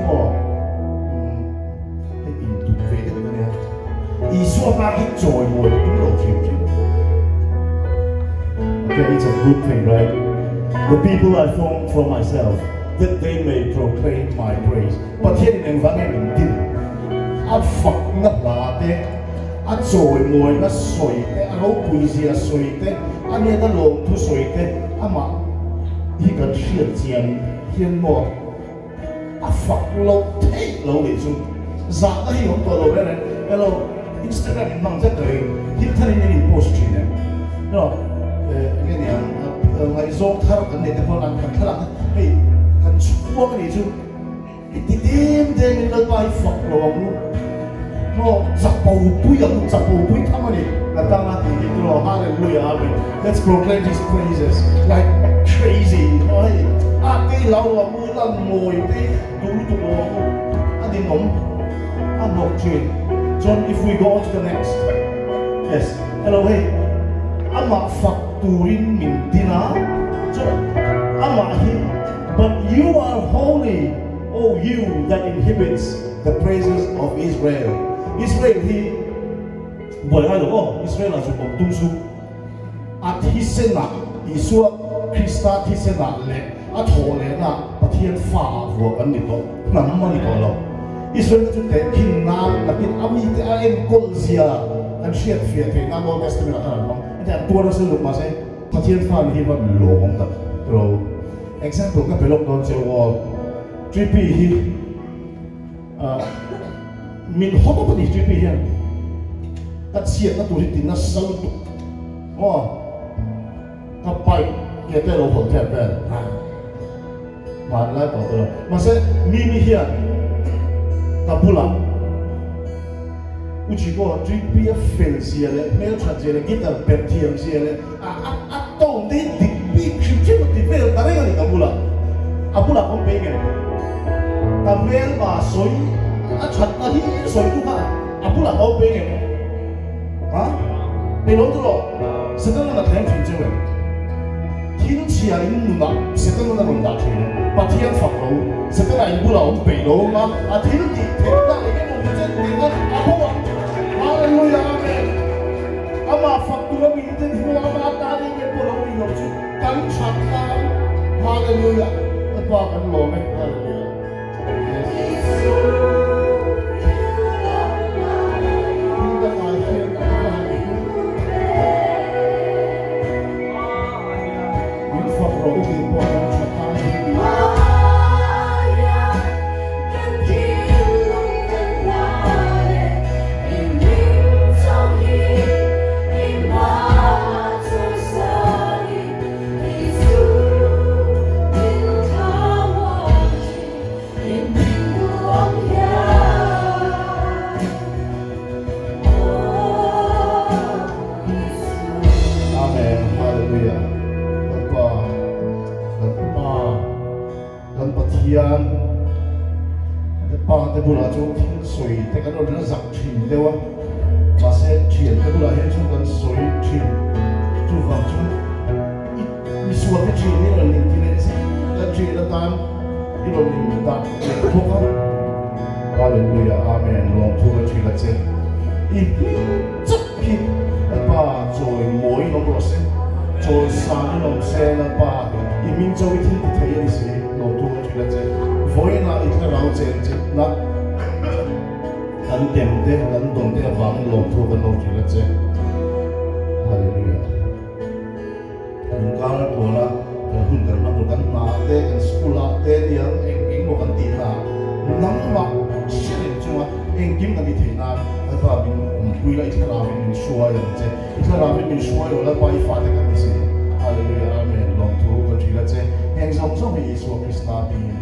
maw umm hei intup ve deuh ka nia. Isua hma khi chawimawi ka tum lo hrim hrim. Okay, it's a good thing, right? The people I formed for myself, that they may proclaim my praise. Pathianin engvang nge min din? A fakna hla te, a chawimawina sawi te, a ropuizia sawi te, a nena lawmthu sawi te, amah hi kan hriat chian hian maw a fak loh theih lo nih chu zahna hi awm tawh lo reng reng. Hello, Instagram in hmang zet ka ring, thil thar in in in post thin em? Hello, enge niang ngaihzawng thar kan neih te pawh an kan thlalak te hei kan chhuak a nih chu. I ti dem dem in Lalpa hi fak lo ang u. Maw chapo pui ang u, chapo pui tham a ni. Ka tang a tih hi tiraw, Hallelujah Amen. Let's proclaim his praises like crazy. Maw hei a tei lau lo ang u, lan mawi tei duh lutuk lo ang u. A ninawm, a hnawk thin. Chuan if we go on to the next. Yes, hello hei amah fak turin min din a, chuan amah hi. But you are holy, O you that inhibits the praises of Israel. Israel hi buai ngai lo aw, Israel ah zuk awm tum suh. A thisenah, Isua Krista thisenah leh a thawhlehna Pathian fa ah vuah kan ni tawh, hnam a ni tawh lo. Israel te chu tehkhin nan nakin a mite a enkawl zia kan hriat fiah theih nan Old Testament ah khan an hmang. Heti an tuar nasa lutuk mahse Pathian fa ni hi va lawmawm tak tiro. Example ka pe lawk dawn che u aw. Tripi hi ah min haw tawp a ni Tripi hian ka chhiatna tur hi ti nasa lutuk aw ka bike ke te lo hawn thep vel hmanlai pawh tawh lo mahse Mimi hian ka bulah U Chiko Tripi a fel zia leh hmelthat zia leh guitar perh thiam zia leh A a tone te hi dik bik hrim hrim a ti vel ta reng a ni ka bulah. A bulah ka awm pei ngem. Ka hmelma sawi a thatna hi sawi tu kha a bulah ka awm pei ngem. Ha? Pei lo tawh. Satan a thleng thin cheu em? Thil chhia in nunah Satan a rawn dah thin em? Pathian fak lo. Satan a in bulah awm pei lo ang a, a thil tih theihna eng emaw mi chen theihna a bo ang. Hallelujah Amen. Amah fak tura min din hnu amah tan in nge pawh lo nih loh chu kan that nan Hallelujah ka pa kan lawm e Hallelujah Yes Thil dangah hian ka va han hlu Min fak rawh u tih pawh kan that nan hi Amen Hallelujah Lalpa kan Pa Kan Pathian te pa te bulah chuan thil sawi te kan rawn la zak thin deuh a, mahse thian te bulah hian chuan kan sawi thin. Chuvang chuan i misual te thian hi rawn inti leh zet kan thian atan i rawn indah leh bawk a. Hallelujah Amen lawmthu ka thin a che. I hming chauh hi Lalpa chawi mawiin awm rawh se, chawi sanin awm se Lalpa i hming chauh i thil ti thei a ni si lawmthu ka thin a che. Vawiinah i thlarau chen chitna kan tem te kan dawn te avangin lawmthu kan lo thin a che. Hallelujah. Inkar a tluan a, kan hun kan hman tur kan hna te, kan school ah te niang eng eng maw kan tih hna nangmah hre reng chunga engkim kan ti thei nan Lalpa min awmpui la, i thlarauin min hruai ang che, i thlarauin min hruai lo Lalpa i fate kan ni si. Hallelujah Amen Lawmthu kan hrilh a che, heng zawng zawng hi Isua Krista hmingin.